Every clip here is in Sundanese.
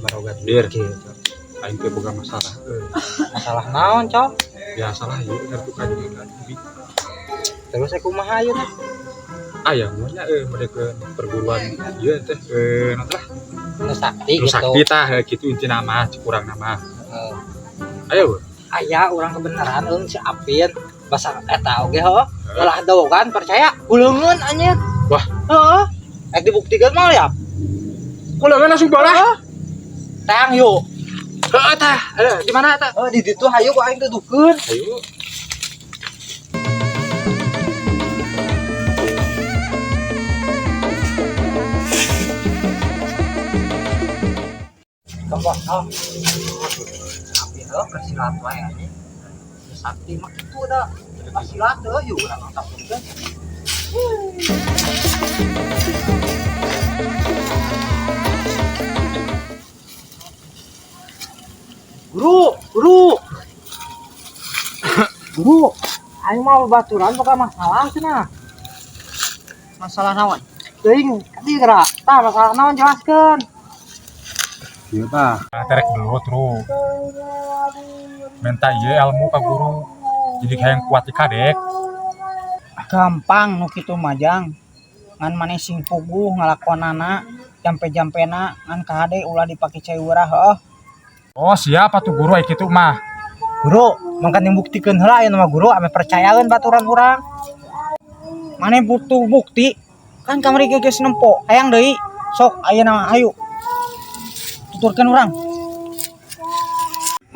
Baroga Dir. Gitu. Aing teh boga masalah euy. Masalah naon, Cok? Biasalah ieu ngartukan ieu kan. Terus aku kumaha ayeuna? Aya mah nya euy mereka perguruan ieu teh naon lah. Nu sakti Nu gitu. sakti tah kitu intina mah cek urang mah. Heeh. Ayo. Aya urang kebenaran euy si Apin. Basa eta oge heuh. Ulah dogan percaya kuleungeun anjir. Wah. Heeh. Ek dibuktikeun mah ya. Kuleungeun langsung bola. Tang yuk. Heeh tah. Di mana tah? Oh, di ditu hayu ku aing tuduhkeun. Ayo. Tong oh. Apin heuh keur silat wae anjing. Nu sakti mah kitu da. Pas silat heuh yuk urang takutkeun. Guru, guru. Guru, aing mah babaturan boga masalah cenah. Masalah naon? Teuing, kadi geura. Tah masalah naon jelaskeun. Ieu tah terek dulu terus. Minta ieu ilmu ka guru. Jadi hayang kuat di kadek. Gampang nu kitu mah jang. Ngan maneh sing puguh ngalakonana, jampe-jampena ngan kahade ulah dipake cai urah heuh. Oh, siap atuh guru aya kitu mah. Guru, mangkan yang buktikan heula aya nama guru ame percayaeun baturan urang. Maneh butuh bukti? Kan kamari ge geus nempo. Hayang deui. Sok ayeuna mah hayu. Tuturkeun urang.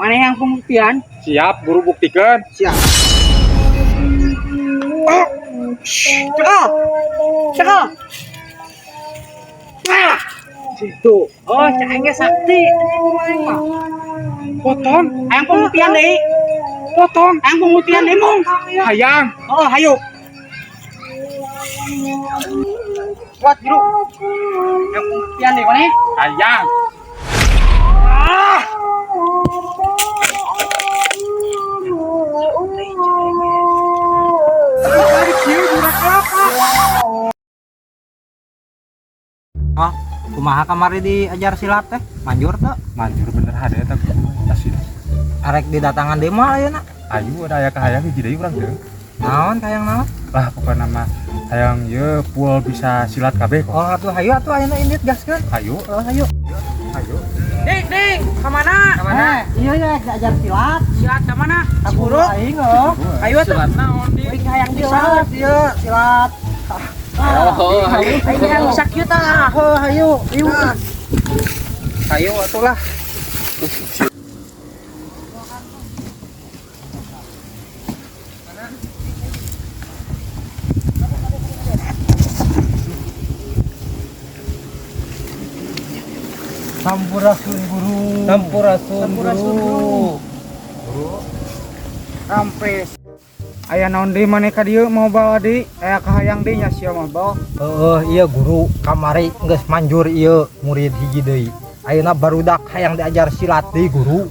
Maneh yang pembuktian? Siap, guru buktikeun. Siap. Cekal. Cekal. Ah! Situ. Oh, cak aing ge sakti. Anjing guru aing mah. Potong, Hayang pembuktian deui. potong. Hayang pembuktian deui mung. Hayang. Oh, hayu. Kuat guru. Hayang pembuktian deui maneh. Hayang. Ah! Oh, kumaha kamari diajar silat teh? Manjur teu? Manjur bener hade eta guru asli. Arek didatangan deui mah ayeuna. Ayu ada aya kahayang hiji deui urang teh. Naon kahayang naon? Lah pokona mah hayang ieu full bisa silat kabeh kok. Oh, atuh hayu atuh ayeuna indit gaskeun. Hayu, Oh, hayu. hayu. Ding, ding, kemana? Kamana? Iya ya, diajar silat. Silat kemana? Ka guru aing heuh. Ayo atuh. Silat naon di? Aing hayang silat ieu, silat. Oh, hayu. Aing hayang sakieu tah. Heuh, hayu. Hayu. Hayu atuh lah. Sampurasun guru. Sampurasun guru. Guru. Rampes. Aya naon deui maneh ka dieu mau bawa deui? Aya kahayang deui nya sia mah bawa. Heeh, iya guru, kamari geus manjur ieu murid hiji deui. Ayeuna barudak hayang diajar silat deui guru.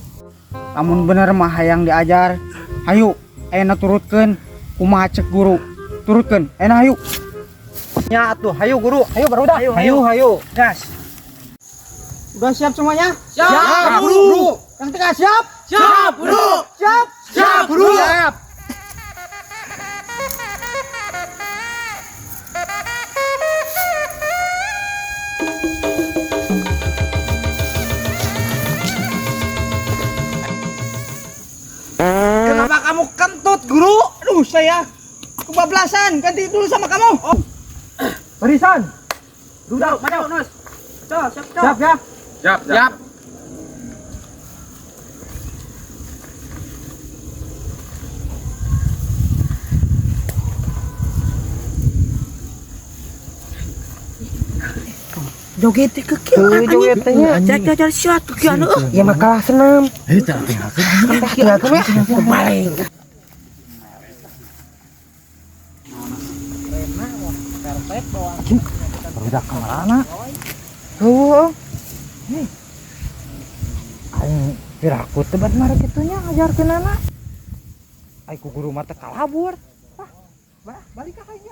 Lamun bener mah hayang diajar, hayu ayeuna turutkeun kumaha cek guru. Turutkeun, ayeuna hayu. Nya atuh, hayu guru, hayu barudak. Hayu, hayu. Hayu. Gas. Udah siap semuanya? Siap, guru. Yang tengah siap? Siap, guru. Siap? Siap, guru. Siap. Kenapa kamu kentut, guru? Aduh, saya kebablasan. Ganti dulu sama kamu. Oh. Barisan. Duduk, maju, Nus. Cok, siap, cok. Siap ya? Siap, siap. Joget teh kekieu. Joget teh nya. Cek ajar silat kekieu anu. Ya mah kalah senam. Eh, tah tinggalkeun. Tinggalkeun ya. Balik. Barudak kamarana? Heueuh. Nih. Aing piraku teh bat mare kitu nya ngajarkeunana. Ai ku guru mah teh kalabur. Ah, balik ka aing.